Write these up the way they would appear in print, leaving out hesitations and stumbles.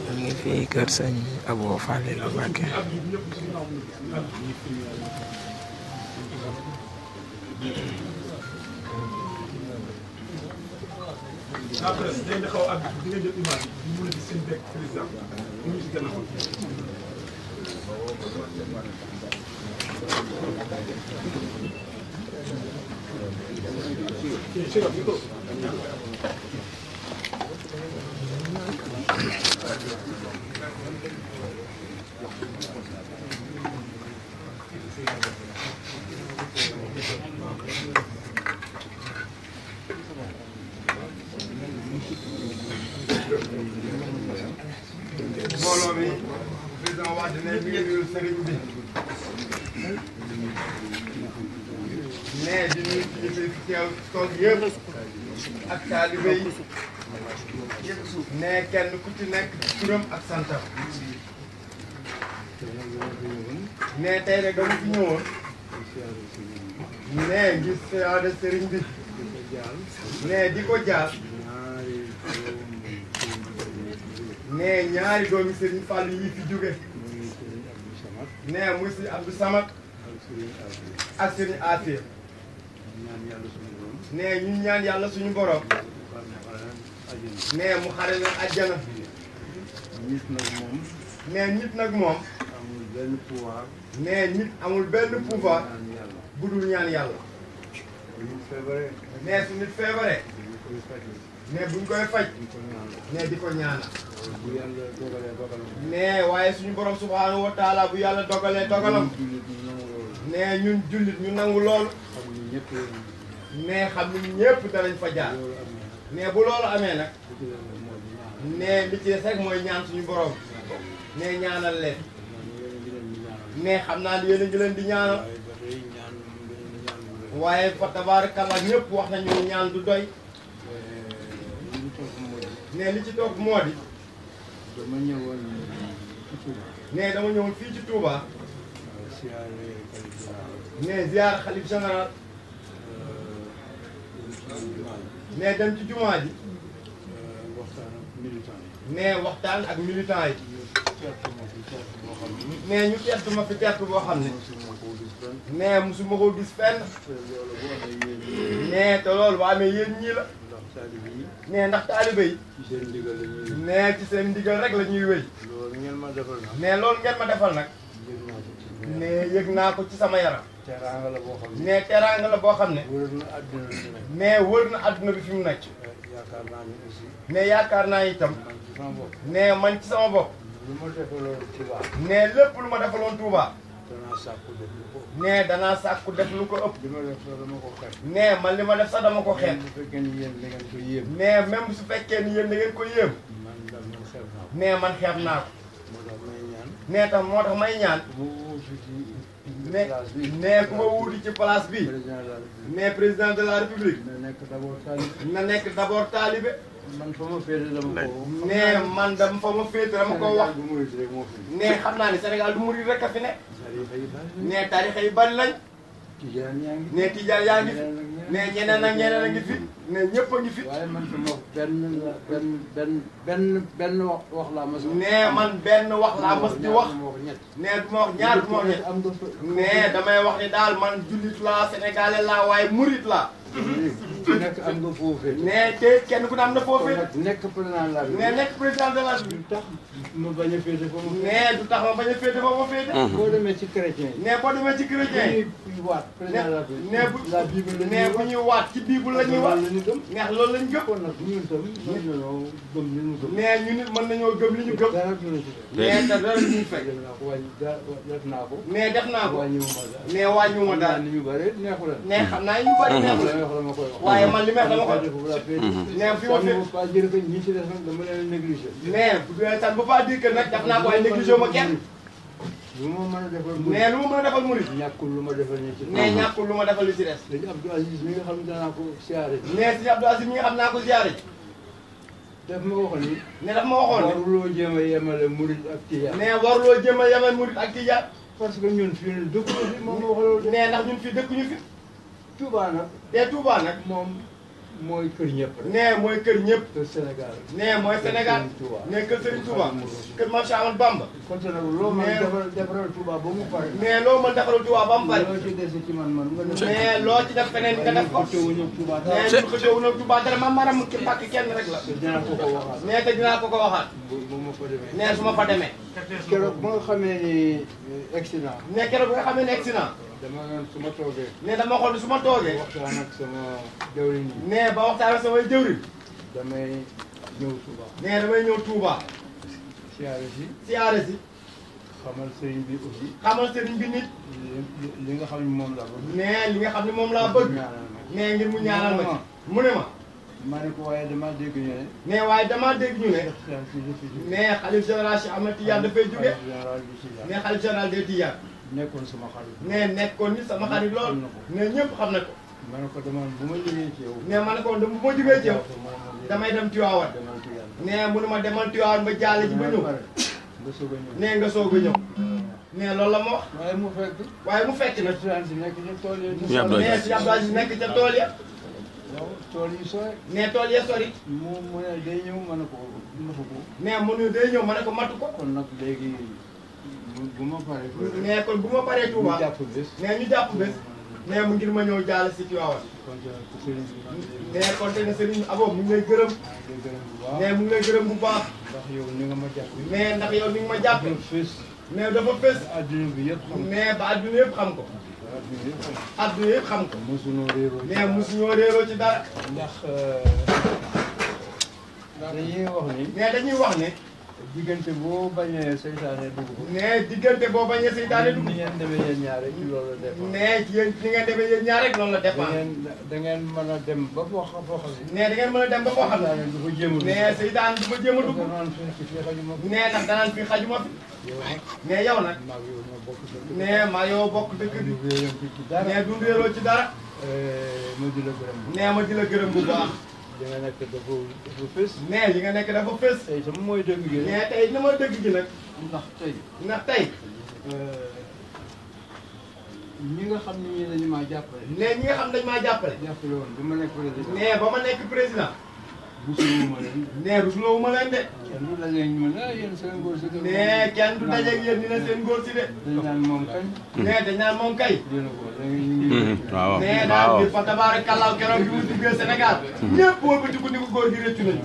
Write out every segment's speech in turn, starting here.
ñu ngi fii kër sëñ Abo Fallilou Mbacké. après dañ di xaw a àgg di nga jël image bi mën a gis seen bekk président mu ngi si gannaaw. mbooloo mi président Wade ne mi ngi nuyu sëriñ bi ne di nuyu kilifa yi fi teew toog yëpp ak taalibe yi ne kenn ku ci nekk turam ak santam ne tey nag dama fi ñëwoon ne ngir siyaare sëriñ bi ne di ko jaar ne ñaari doomi Serigne Fall yi fi jóge ne muy Serigne Abdou Samad ak Serigne Afia ne ñu ñaan yàlla suñu borom ne mu xare leen àjjana ne nit nag moom ne nit amul benn pouvoir bu dul ñaan yàlla ne su nit feebaree ne buñ koy faj ne di ko ñaanal ne waaye suñu borom subhanahu wa taala bu yàlla dogalee dogalam ne ñun jullit ñu nangu lool ne xam ni ñëpp danañ fa jaar ne bu loolu amee nag ne li ci des rek mooy ñaan suñu borom ne ñaanal leen ne xam naa ni yéen a ngi leen di ñaanal waaye fa tabarakallah ñëpp wax nañu ñaan du doy ne li ci toog moo di dama ñëwoon ci Touba. ne dama ñëwoon fii ci Touba. ne ziar xalif général. ne dem ci jumaa ji. ne waxtaan ak militant yi. ne ñu teertu ma fi teertu boo xam ne. ne musuma ko gis fenn. ne te loolu bu amee yéen ñii la. ne ndax taalibe yi. ne ci seen ndigal rek la ñuy wéy. ne loolu ngeen ma defal nag. ne yëg naa ko ci sama yaram. teraanga la boo xam ne. ne teraanga la boo xam ne. wër na àdduna bi nekk. ne wër na àdduna bi fi mu nekk. yaakaar naa ne aussi. ne yaakaar naa itam. ne man ci sama bopp. lu ma defaloon Touba. ne lépp lu ma defaloon Touba. danaa sàkku def lu ko. ne danaa sàkku def lu ko ëpp. li ma def sax dama ko xeeb. ne man li ma def sax dama ko xeeb. bu fekkee ni yéen da ngeen ko yéem. ne même su fekkee ni yéen da ngeen ko yéem. man daal man xeeb naa ko. ne man xeeb naa ko. moo tax may ñaan. ne tam moo tax may ñaan. mu wuutu ci ne place bi. ne ku ma wuuti ci place bi. président de la République. ne président de la République. na nekk d'abord talib. na nekk d'abord taalibe. man fa ma féete dama ko. ne man dama fa ma féete dama ko wax. bu murit rek moo fi. ne xam naa ne Sénégal du murid rek a fi ne. tarixa yi bari. ne tarixa yi bari lañ. tijaan yaa ngi. ne tijaan yaa ngi fi. ne ñeneen ak ñeneen a ngi fi. ne ñëpp a ngi fi. waaye man sama benn wax laa mas. ne man benn wax laa mas di wax. ñett. ne du ma wax ñaar du ma wax ñett. am nga fa. ne damay wax ni daal man jullit laa sénégalais laa waaye murid laa. ku nekk am nga foofee. ne te kenn ku ne am na foofee. nekk président la. ne nekk président de la du tax ma bañ a féete fa ma. ne du tax ma bañ a féete fa ma féete. boo demee ci chrétien yi. ne boo demee ci chrétien yi. ñuy waat président la. ne bu la Bible la ne bu ñuy waat ci Bible la ñuy waat. la ñu gëm. neex loolu lañ gëm. kon nag ñun tam mën nañoo gëm li ñu gëm. ne ñu nit mën nañoo gëm li ñu gëm. dara du la ci ne te dara du ñu fekk. def naa ko wàññi def naa ko. ne def naa ko. wàññiwuma dara. ne wàññiwuma dara. ni ñu bëri neexu la. ne xam naa ñu bëri neexu la. dama koy wax. waaye man li may wax dama ko. ne fi ma féete. pas dire que ñi ci des nag dama leen négligé. mais ça ne veut pas dire que nag def naa ko ay négligé ma kenn. lu ma mën a defal murid. nee lu ma mën a defal murid. ñàkkul lu ma defal ñu ci. nee ñàkkul lu ma defal li ci des. sëñ Abdou Aziz mi nga xam ne danaa ko siyaare. nee sëñ Abdou Aziz mi nga xam naa ko siyaare. daf ma waxoon ni. nee daf ma waxoon ni. waruloo jéem a yemale murid ak tijaan. nee waruloo jéem a yemale murid ak tijaan. parce que ñun fii nii dëkkuñu fi moom moo waxaloon. nee ndax ñun fii dëkkuñu fi. Touba nag. te Touba nag. moom mooy kër ñëpp rek. nee mooy kër ñëpp. kër Sénégal. nee mooy Sénégal. nee kër Serigne Touba. kër Mame Cheikh Ahmadou Bamba. kon nag loo mën defaral Touba ba mu pare. nee loo mën defaral Touba ba mu pare. loo ci dese ci man nga def. nee loo ci def feneen nga def ko. nee ñu ko jëw nag Touba dara ma maram ki pàkk kenn rek la. dinaa ko ko waxaat. nee te dinaa ko ko waxaat. bu ma fa demee. nee su ma fa demee. keroog ba nga xamee ni accident. nee keroog ba nga xamee ne accident. dama su ma toogee. nee dama xool su ma toogee. waxtaan ak sama jawriñ yi. nee ba waxtaan ak samay jëwriñ. damay ñëw Touba. nee damay ñëw Touba. siyaare si. siyaare si. xamal sëriñ bi aussi. xamal sëriñ bi nit. li nga xam ne moom laa bëgg. nee li nga xam ne moom laa bëgg. nee ngir mu ñaanal ma ci. mu ne ma. ma ne ko waaye damaa dégg ñu ne. nee waaye damaa dégg ñu ne. nee xalif général Cheikh Ahmed Tidiane dafay jóge. nee xalif général des Tidiane. nekkoon sama xarit. nee nekkoon ni sama xarit lool. nee ñëpp xam na ko. ma ne ko dama bu ma jógee ci yow. nee ma ne ko bu ma jógee ci yow. damay dem Tiwaawan. nee mu ne ma demal Tiwaawan ba jaale ji ba ñëw. nga soog a ñëw. nee nga soog a ñëw. nee loolu la ma wax. waaye mu fekk nag. si nekk ca tool yi. nee si Abdou Aziz nekk ca tool ya. waaw tool yi sori. nee tool ya sori. mu ne day ñëw ma ne ko matu ko. nee mu ne day ñëw ma ne ko matu ko. kon nag léegi bu ma paree. nee kon bu ma paree Touba. ñu jàpp bés. nee ñu jàpp bés. nee mu ngir ma ñëw jaale si Tiwaawan. nee kon te ne Serigne Abo mu ngi lay gërëm. nee mu ngi lay gërëm bu baax. ndax yow ni nga ma jàpp. nee ndax yow ni nga ma jàppe. nee dafa fës. adduna bi yëpp xam ko. nee ba adduna yëpp xam ko. adduna yëpp xam ko. mosuñoo réeroo. nee mosuñoo réeroo ci dara. ndax dañuy wax ni. nee dañuy wax ne. diggante boo bañee seytaane dugg ko. nee diggante boo bañee seytaane dugg. ni ngeen demee yéen ñaar rek ci loolu la dépend. nee ci yéen ni ngeen demee yéen ñaar rek loolu la dépend. da ngeen mën a dem ba foo xam ne. nee da ngeen mën a dem ba foo xam ne. du fa jéem a dugg. nee seytaane du fa jéem a dugg. nee ndax danaan fi xajuma fi. nee yow nag. nee maa yow bokk dëkk bi. nee du réeroo ci dara. ma di la gërëm. nee ma di la gërëm bu baax. li nga nekk dafa fës. nee li nga nekk dafa fës. tey sama mooy dëgg gi. nee tey ni ma dëgg gi nag. ndax tey. ñi nga xam ne ñii dañu maa jàppale. nee ñi nga xam dañu maa jàppale. jàppale woon ba ma nekk président. nee ba ma nekk président. rusuloo ma leen. nee rusuloo ma leen de. kenn du dajeeg ñu ne yéen seen góor si. nee kenn du dajeeg yéen ñu ne seen góor si de. dañ naan moom kañ. nee dañ naan moom kay. waaw nee daal di fa tabaarakallaa keroog bi mu duggee Sénégal. ñëpp wëlbatiku ni ko góor gi rëccu nañu.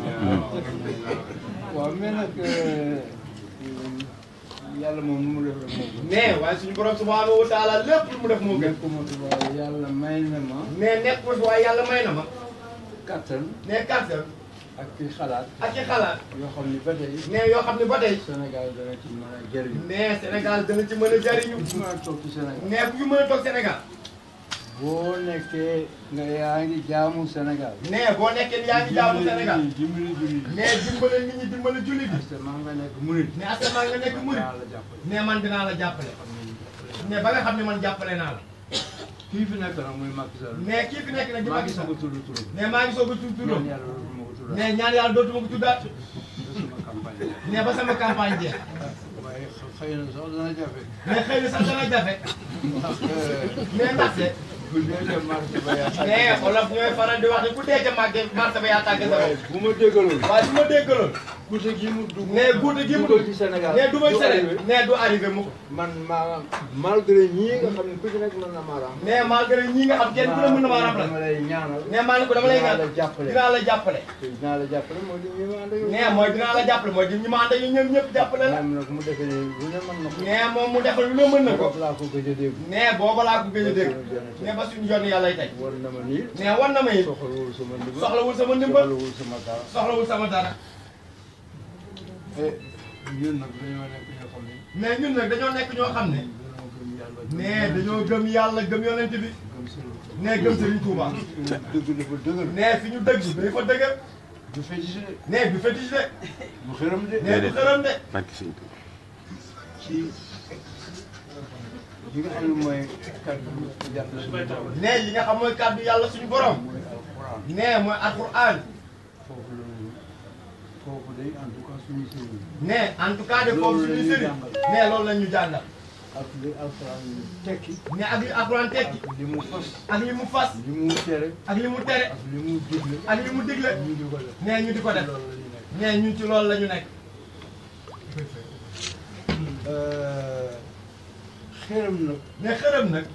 waaw mais nag yàlla moom nu mu def rek moom. nee waaye suñu borom subhaanahu wa taala lépp lu mu def moo gën. waaye yàlla may na ma. nee nekk ko waaye yàlla may na ma. kattan. nee kattan. ak ci xalaat. ak ci xalaat. yoo xam ni ba tey. nee yoo xam ne ba tey. Sénégal dana ci mën a jëriñu. nee Sénégal dana ci mën a jëriñu. fu mën a toog ci Sénégal. nee fu ñu mën a toog Sénégal. boo nekkee nga yaa ngi jaamu Sénégal. nee boo nekkee yaa ngi jaamu Sénégal. dimbali jullit. nee dimbale nit ñi dimbale jullit bi. asamaan nga nekk murit. nee asamaan nga nekk murit. nee man dinaa la jàppale. nee ba nga xam ne man jàppale naa la. kii fi nekk nag muy Macky Sall. nee kii fi nekk nag di Macky Sall. maa ngi soog a tudd turam. nee maa ngi soog a tudd turam. nee ñaan yàlla dootuma ko tuddaat. nee ba sama campagne jeex. waaye xëy na sax dana jafe. nee xëy na sax dana jafe. nee ndaxte. bu dee ca marché ba yaa tàgg. nee olof ñooy faral di wax ne ku dee ca marché ba yaa tàgg sa bopp. bu ma déggaloon. waaye bu ma déggaloon. guute gi mu dugg. nee guute gi mu dugg ci Sénégal. nee dugal Sénégal nee du arrivé mu. man maa malgré ñii nga xam ne ku ci nekk mën na maa ram. nee malgré ñii nga xam kenn ku ne mën na maa ram la. dama lay ñaanal. nee maa ne ko dama lay ñaan dinaa la jàppale. dinaa la jàppale. dinaa la jàppale mooy li ñu ànd ak yow. nee mooy dinaa la jàppale mooy di ñu ma ànd ak ñoom ñëpp jàppale la. moom nag mu defee ne lu ne mën na ko. nee moom mu defal lu ne mën na ko. boobu laa ko gëj a dégg. nee booba laa ko gëj a dégg. nee ba suñu yoon yàlla tey. war na ma nii. nee war na ma it. soxlawul sama ndimbal. soxlawul sama ndimbal. soxlawul sama dara. soxlawul sama dara. ñun nag dañoo nekk ñoo xam ne. mais ñun nag dañoo nekk ñoo xam ne. nee dañoo gëm yàlla gëm yonent bi. nee gëm Serigne Touba. dëgg dafa dëgër. nee fi ñu dëgg dañu fa dëgër. du fétiche de. nee du fétiche de. du xëram de. nee du xëram de. barke Sëñ Tuuba. ci li nga xam ne mooy kàddu yàlla suñu borom. ne li nga xam mooy kàddu yàlla suñu borom. mooy alquran. ne mooy alquran. foofu day en tout cas suñu sëriñ. ne en tout cas de foofu suñu sëriñ. ne loolu la ñu jàngal. ak li alquran tekki. ne ak li alquran tekki. ak li mu fas. ak li mu fas. li mu tere. ak li mu tere. ak li mu digle. ak li mu digle. ñu di ko def. ne ñu di ko def. loolu la ñu nekk. ne ñun ci loolu la ñu nekk. xërëm nag. ne xërëm nag.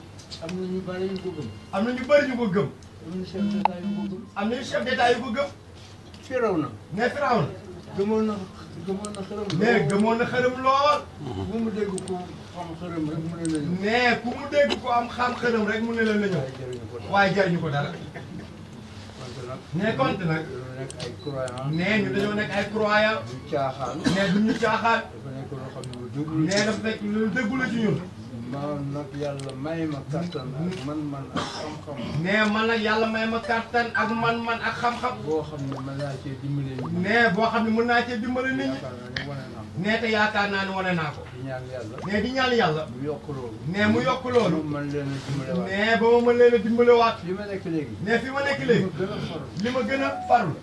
am na ñu bari ñu ko gëm. am na ñu bëri ñu ko gëm. am na chef d'état yu ko gëm. am na chef d'état yu ko gëm. firaw na. ne Firawna. gëmoon na xërëm. ne gëmoon na xërëm lool. bu mu dégg ko xam xërëm rek mu ne la ñu. ne ku mu dégg ko am xam xërëm rek mu ne la na ñëw. waaye jariñu ko dara. ne compte nag. dañoo nekk ay croyants. ne ñu dañoo nekk ay croyants. du caaxaan. ne duñu caaxaan. dafa nekk loo xam ne lu dëgg ne dafa fekk lu dëggu la ci ñun. ma nag yàlla may ma kattan ak man-man ak xam-xam. ne man nag yàlla may ma kàttan ak man-man ak xam-xam. boo xam ne mën naa cee dimbale nit ñi. ne boo xam ne mën naa cee dimbali nit ñi. yaakaar naa ne wane naa ko. ne te yaakaar naa ne wane naa ko. di ñaan yàlla. ne di ñaan yàlla. mu yokk loolu. ne mu yokk loolu. man leen a dimbalewaat. ne ba ma mën leen a dimbalewaat. li ma nekk léegi. ne fi ma nekk léegi. gën a farlu. li ma gën a farlu.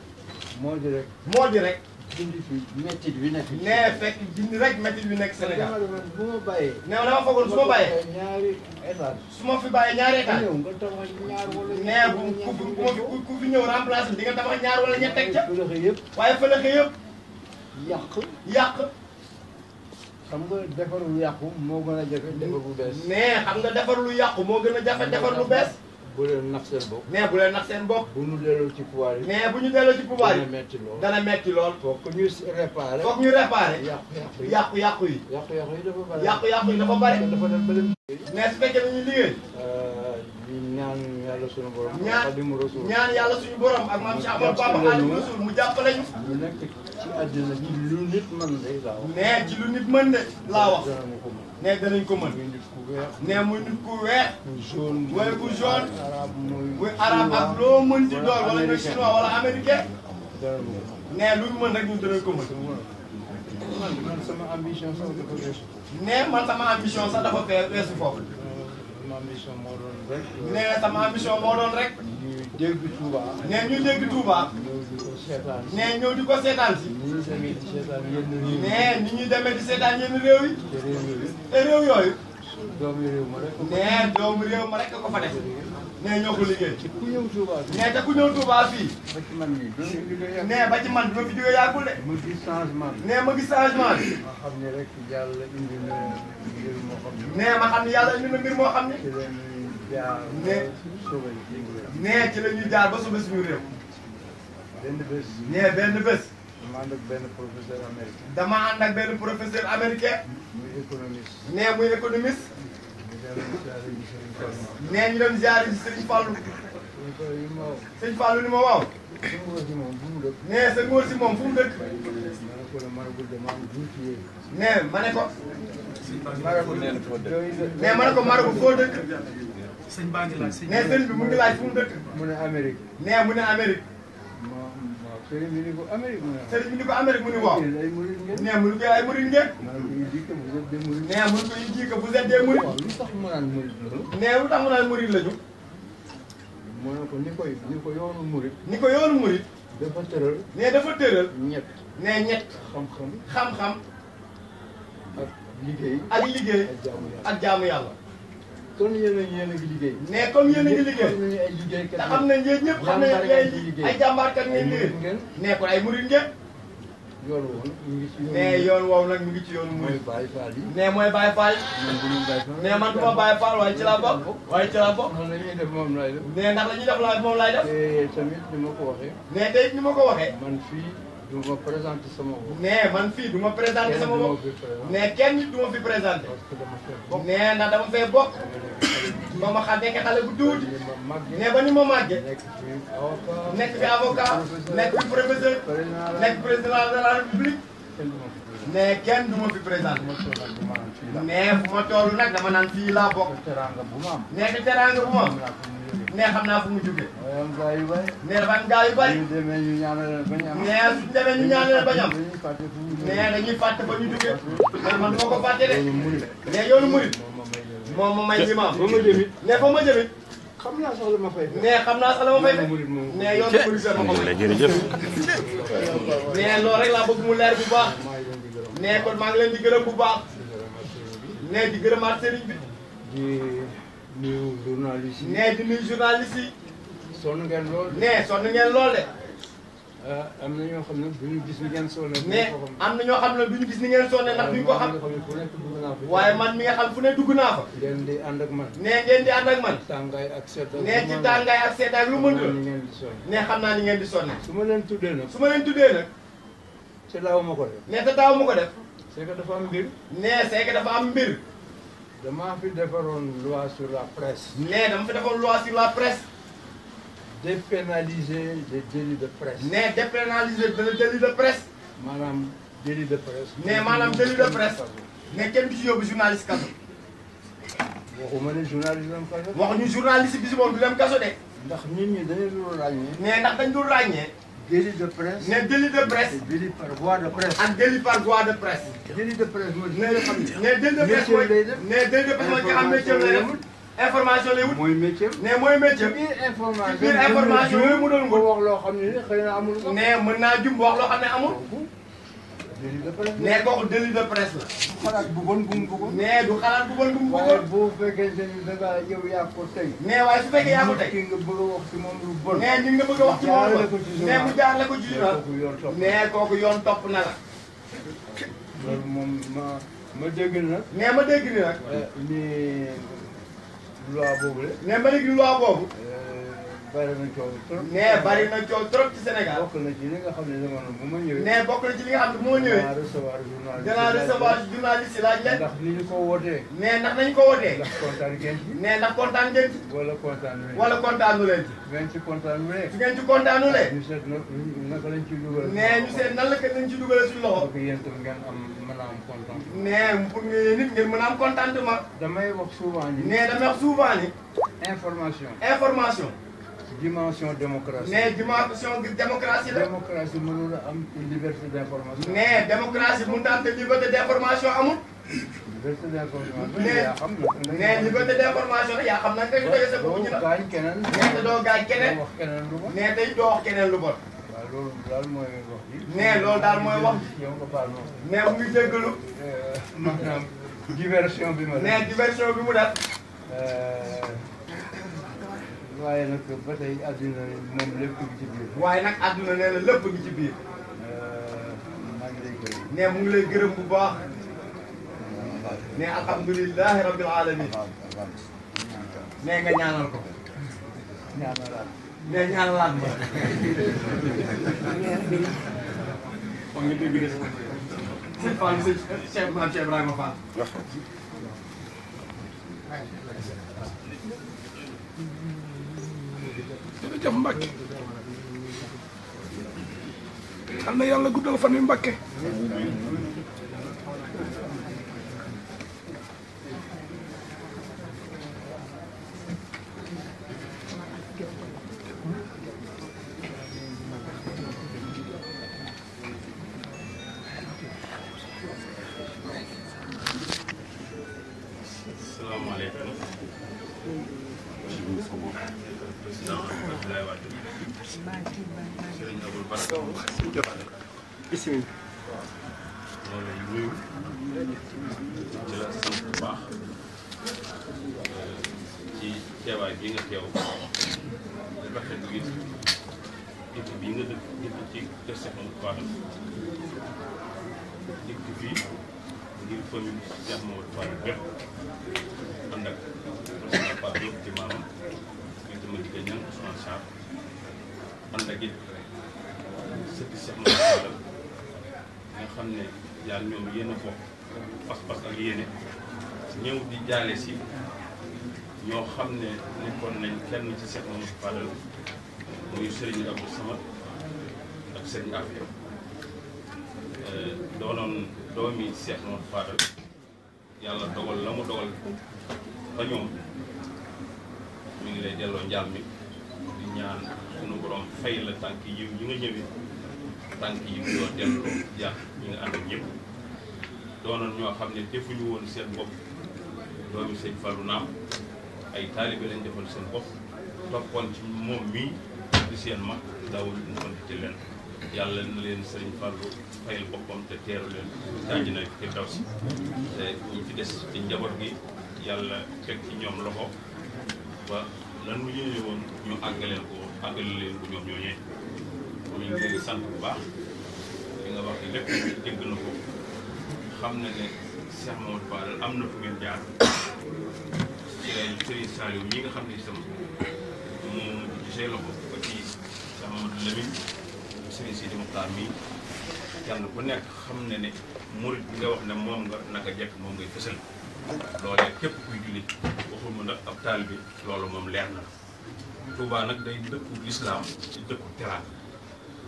moo di rek. moo di rek. dindi fi mettit bi nekk. ne fekk dindi rek métti bi nekk Sénégal. bu ma bàyyee. ne dama foogoon su ma bàyyee. ñaari étage. su ma fi bàyyee ñaari état. ñëw nga tabax ñaar wala ne ku fi ñëw remplacer di nga tabax ñaar wala ñett teg ca. fëlëxe yëpp. waaye fëlëxe yëpp. yàq. yàq. xam nga defar lu yàqu moo gën a jafe defar bu bees. ne xam nga defar lu yàqu moo gën a jafe defar lu bees. bu leen nax seen bopp. ne bu leen nax seen bopp. bu ñu delloo ci pouvoir yi. ne bu ñu delloo ci pouvoir dana yi. metti lool. dana metti lool. foog ñu réparé. foog ñu réparé. yàqu-yàqu yi. yàqu-yàqu yi. yàqu-yàqu yi dafa bari. yàqu-yàqu yi dafa bari. dafa dem ba dem. ne su fekkee dañuy liggéey. ñu ñaan yàlla suñu borom. ñaan Xaadimu Rasuul. ñaan yàlla suñu borom ak maam Cheikh Ahmadou Bamba Xaadimu Rasuul mu jàppale ñu. ñu nekk ci àddina bi lu nit mën day laa wax. ne ci lu nit mën de laa wax. dana ko mën. ne danañ ko mën. muy nit ku weex. ne muy nit ku weex. muy jaune. wala ku jaune. arabe muy arabe ak loo mën ci doon wala nga chinois wala américain. dana ko mën. ne lu ñu mën rek ñun danañ ko mën. man sama ambition sax dafa weesu. ne man sama ambition sax dafa fee weesu foofu. sama ambition moo doon rek. ne sama ambition moo doon rek. ñu dégg Touba. ne ñu dégg Touba. ñëw di ko seetaan. ne ñëw di ko seetaan si. ni ñu demee di seetaan yenn réew yi. ne ni ñuy demee di seetaan yenn réew yi. te réew yooyu. te réew yooyu. doomu réew ma rek. ne doomu réew ma rek ko fa def. ne ñoo ko liggéey. ku ñëw Touba bi. ne te ku ñëw Touba fii. ba ci man mii doon nañu liggéey. ne ba ci man bi ma fi jógee yàggul de. mu gis changement bi. ne ma gis changement bi. ma xam ne rek yàlla indi na mbir moo xam ne. ne ma xam ne yàlla indi na mbir moo xam ne. ci la ñuy jaar. ne sauvé suñu réew. ne ci la ñuy jaar ba suba suñu réew. benn bés. ne benn bés. dama ànd ak benn professeur américain. dama ànd ak benn professeur américain. muy économiste. ne muy économiste. ñu dem ziare ji Serigne Fallou. ne ñu dem ziare ji Serigne Fallou. Serigne Fallou yi ma wax. Serigne Fallou ni ma waaw. su ma wax si moom fu mu dëkk. ne sa ngóor si moom fu mu dëkk. ma ne ko la marabul de maam juuti yéen. ne ma ne ko. marabul nee na foo dëkk. ne ma ne ko marabu foo dëkk. sëñ baa ngi laaj sëñ ne sëñ bi mu ngi laaj fu mu dëkk. mu ne Amérique. ne mu ne Amérique. waaw sëriñ bi ni ko Amérique mu ne. sëriñ bi ni ko Amérique mu ni waaw. ay murid ngeen. ne mu ni ko ay murid ngeen. ma ne ko il dit que vous êtes des murid. ne mu ni ko il dit que vous êtes des murid. waaw lu tax mu naan murid loolu. ne lu tax mu naan murid la ñu. mu ne ko ni ko yoonu murid. ni ko yoonu murid. dafa tëral. ne dafa tëral. ñett. ne ñett. xam-xam. xam-xam. ak liggéey. ak liggéey. ak jaamu yàlla. ak jaamu yàlla. kon yéen a ngi liggéey. ne comme yéen a ngi liggéey. xam nañu ay liggéeykat te xam nañ yéen ñëpp xam nañ ay jàmbaarkat ngeen ngeen. liggéey. ne ko ay murid ngeen. yoon woon ñu ngi ci yoon. ne yoon woowu nag ñu ngi ci yoonu mooy murid. Baye Fall yi. ne mooy Baye Fall. man bu ñu Baye Fall. ne man du ma Baye Fall waaye ci laa bokk. waaye ci laa bokk. man la ñuy def moom laay def. ne ndax la ñuy def la moom laay def. te tamit ni ma ko waxee. ne tey ni ma ko waxee. man fii du ma présenté sama bopp. ne man fii du ma présenté sama bopp. ne kenn nit du ma fi présenté. parce que dama fee bokk. ne ndax dama fee bokk. ba ma xam nekk xale bu tuuti. ne ba ni ma màggee. nekk fi avocat. nekk fi avocat. nekk fi professeur. nekk président de la république. ne kenn du ma fi présenté. ne fu ma toll nag dama naan fii laa bokk. teraanga bu ma am. ne te teraanga bu ma am. ne xam naa fu mu jógee. waaye am gaa yu bari. ne dafa am gaa yu bari. ñu demee ñu ñaanal leen bañ am. ne suñ demee ñu ñaan leen bañ am. dañuy fàtte fu mu ne dañuy fàtte ba ñu jógee. ne man moo ko fàtte de. loolu murid. ne yoonu murid. moom ma may leen. moom ma may limaam. ba ma jëmit. ne fa ma jëmit. xam naa sax la ma fay. ne xam naa sax la ma fay de. ne yoon police ma ko may. jërëjëf. ne loolu rek laa bëgg mu leer bu baax. ne kon maa ngi leen di gërëm bu baax. ne di gërëmaat sëriñ bi. di nuyu journaliste yi. ne di nuyu journaliste yi. sonn ngeen lool. ne sonn ngeen lool de. am na ñoo xam ne duñu gis ni ngeen sonné. ne am na ñoo xam ne duñu gis ni ngeen sonné ndax duñu ko xam. waaye man mi nga xam fu ne dugg naa fa. ngeen di ànd ak man. ne ngeen di ànd ak man. tàngaay ak sedd. ne ci tàngaay ak sedd ak lu mënta. ne xam naa ni ngeen di sonné. su ma leen tuddee nag. su ma leen tuddee nag. te daaw ma ko def. ne te daaw ma ko def. c'est que dafa am mbir. ne c'est que dafa am mbir. damaa fi defaroon loi sur la presse. ne dama fi defaroon loi sur la presse. dépénaliser les délits de presse. ne dépénaliser le délit de presse. maanaam délit de presse. ne maanaam délit de presse. ne kenn du ci yóbbu journaliste kaso. waxuma ne journaliste am kaso. waxuñu journaliste bi si moom du dem kaso de. ndax nit ñi dañu dul ràññee. ne ndax dañ dul ràññee. délit de presse. ne délit de presse. et délit par voie de presse. ak délit par voie de presse. délit de presse mooy. ne délit de presse mooy ne délit de presse mooy nga xam métier lay def. information lay wut. mooy métier. ne mooy métier. ci biir information. ci biir information yooyu mu doon wax loo xam ne xëy na amul. ne mën naa jum wax loo xam ne amul. délit de presse. ne kooku délit de presse la. xalaat bu bon bu mu bëggoon. ne du xalaat bu bon bu mu waaye bëggoon. bu fekkente ni da ngaa yow yaa ko tey. ne waaye su fekkee yaa ko tey. ki nga bëgg a wax ci moom lu bon. ne ñu nga bëgg a wax ci moom la. ne mu jaarale ko ci journal. kooku yoon topp. ne kooku yoon topp na la. loolu moom ma dégg nag. ne ma dégg ni nag. ni loi boobu la. ne ma dégg loi boobu. bari na coow trop. ne bari na coow trop ci Sénégal. bokk na ci li nga xam ne jamono bu ma ñëwee. ne bokk na ci li nga xam ne bu ma ñëwee. dinaa recevoir journaliste. dinaa recevoir journaliste yi laaj leen. ndax ni ñu ko wootee. ne ndax nañu ko wootee. ndax kontaan ngeen ci. ne ndax kontaan ngeen ci. wala kontaan leen. wala kontaanu leen ci. ngeen ci kontaanulee. su ngeen ci kontaanulee. ñu seet naka lañ ci dugal. ne ñu seet nan la ko nañ ci dugalee suñu loxo. pour que yéen tam ngeen am mën a am kontaan. ne pour que nit ngeen mën a am contentement. damay wax souvent ni. ne damay wax souvent ni. information. information. dimension démocratie. ne dimension démocratie la. démocratie mënul a am liberté d'information. ne démocratie mënut a am te liberté d'information amul. liberté d'information. ne yaa xam na. ne liberté d'information la yaa xam na nga doyee sa bopp ñu la. doo gaañ keneen. ne te doo gaañ keneen. doo wax keneen lu bon. ne tey doo wax keneen lu bon. waaw loolu daal mooy wax ji. ne loolu daal mooy wax ji. yow nga baal ma. ne mu ngi jéggalu. maanaam diversion bi ma def. ne diversion bi mu def. waaye nag ba tey àdduna moom lépp ngi ci biir. waaye nag àdduna nee na lépp ngi ci biir. maa ngi lay gërëm. ne mu ngi lay gërëm bu baax. ne alhamdulilahi rabbil alamin. ne nga ñaanal ko. ñaanalaat. ne ñaanalaat ma. wax nga dégg de. sëñ Fall sëñ Cheikh Maam Cheikh Ibrahima Fall. jërëjëf Mbacke. xam na yàlla guddal fan wi Mbacke. salaamaaleykum. président Abdoulaye Wade. Serigne Aboul Baraka. bisimilah. moo lay nuyu. di la sant bu baax. ci teewaay bii nga teew. rafetlu it dëkk bii nga dëkk ci kër Cheikh Mamadou Fadal. dëkk fii ngir famille Cheikh Mamadou Fadal bépp. ànd ak président Pape Diop ci maamam. ngir dama digga ñan Ousmane Sarr. ànd ak it sëti Cheikh Mamadou Fadal nga xam ne yàlla ñoom yéen a bokk pas-pas ak yéene ñëw di jaale si ñoo xam ne nekkoon nañ kenn ci Cheikh Mamadou Fadal muy Serigne Abdou Samad ak Serigne Afia doonoon doomi Cheikh Mamadou Fadal yàlla dogal la mu dogal ba ñoom mi ngi lay delloo njaal mi di ñaan sunu borom fay la tànk yiw yi nga ñëwee tànk yiw yoo delloo jaax ñi nga ànd ak ñëpp doonoon ñoo xam ne defuñu woon seen bopp doomi sëñ Fallou naam ay taalibe lañ defal seen bopp toppoon ci moom mii di seen mag daawul ñu ci leen yàlla na leen sëriñ Fallou fayal boppam te teeru leen daaji na ci daw si te ñu fi des ci njaboot gi yàlla fekk ci ñoom loxo ba lan mu yéene woon ñu àggale leen ko ñoom ñooñee ñu ngi leen di sant bu baax li nga wax lépp dégg na ko xam na ne Cheikh Mamadou Fadal am na fu ngeen jaar Serigne Saliou ñi nga xam ne itam moom gisee la ko ba ci Cheikh Mamadou Lamine Serigne Sidi Mokhtar mii kenn ku nekk xam ne ne murid bi nga wax ne moom nga naka jekk moom ngay fësal loolee képp kuy jullit waxuma nag ab taal bi loolu moom leer na Touba nag day dëkku lislaam ci dëkku teraan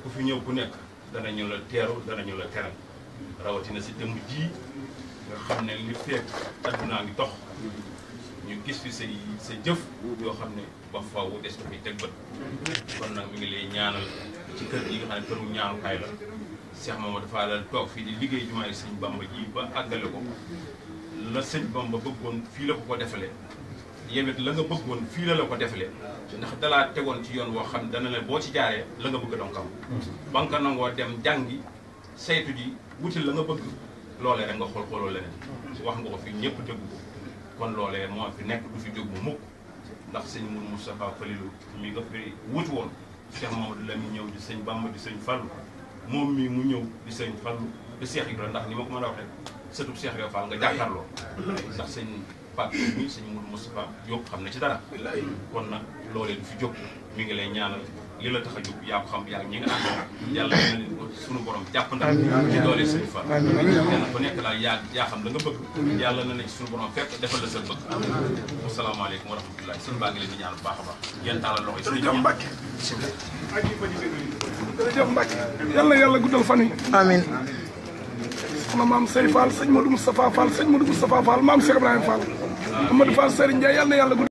ku fi ñëw ku nekk danañu la teeru danañu la teral rawatina si jëmm ji nga xam ne li fekk addunaa ngi dox ñu gis fi sa jëf yoo xam ne ba faaw des dafay teg bët kon nag mi ngi lay ñaanal ci kër gi nga xam ne këru ñaanukaay la Cheikh Mamadou Fadal toog fii di liggéey jumaay sëñ Bamba ji ba àggale ko la sëñ Bamba bëggoon fii la ko defalee yow it la nga bëggoon fii la ko defalee ndax dalaa tegoon ci yoon woo xam dana la boo ci jaaree la nga bëgg donc am ba nga nangoo dem jàngi saytu ji wutil la nga bëgg loolee rek nga xooloo leneen wax nga ko fi ñëpp dégg ko kon loolee moo fi nekk du fi jóg mu mukk ndax sëñ Moustapha Falilou mi nga fi wuti woon Cheikh Mamadou Lamine ñëw di sëñ Bamba di sëñ Fallou moom mi mu ñëw di sëñ Fallou di Cheikh Ibrahima ndax ni ma ko mën a waxee sëtub Cheikh Ibrahima Fall nga jàkkaarloo ndax sëñ Pape mi sëñ Moustapha Diop xam na ci dara kon nag loolee du fi jóg mi ngi lay ñaanal li la tax a jóg yaa ko xam yaa ñi nga àndoon yàlla na leen ko sunu borom jàppandal ci doole sëñ Fall kenn ku nekk daal yaa xam la nga bëgg yàlla na ne ci sunu borom fekk defal la sa bëgg asalaamaaleykum wa rahmatulah sëñ baa ngi leen di ñaan bu baax a baax yéen taalal loxo yi jërëjëf Mbacke jërëjëf Mbacke yàlla yàlla guddal fan yi amiin sama maam Sey Fall sëñ Modou Moustapha Fall sëñ Modou Moustapha Fall maam Cheikh Ibrahima Fall Amadou Fall Serigne Ndiaye yàlla na yàlla guddal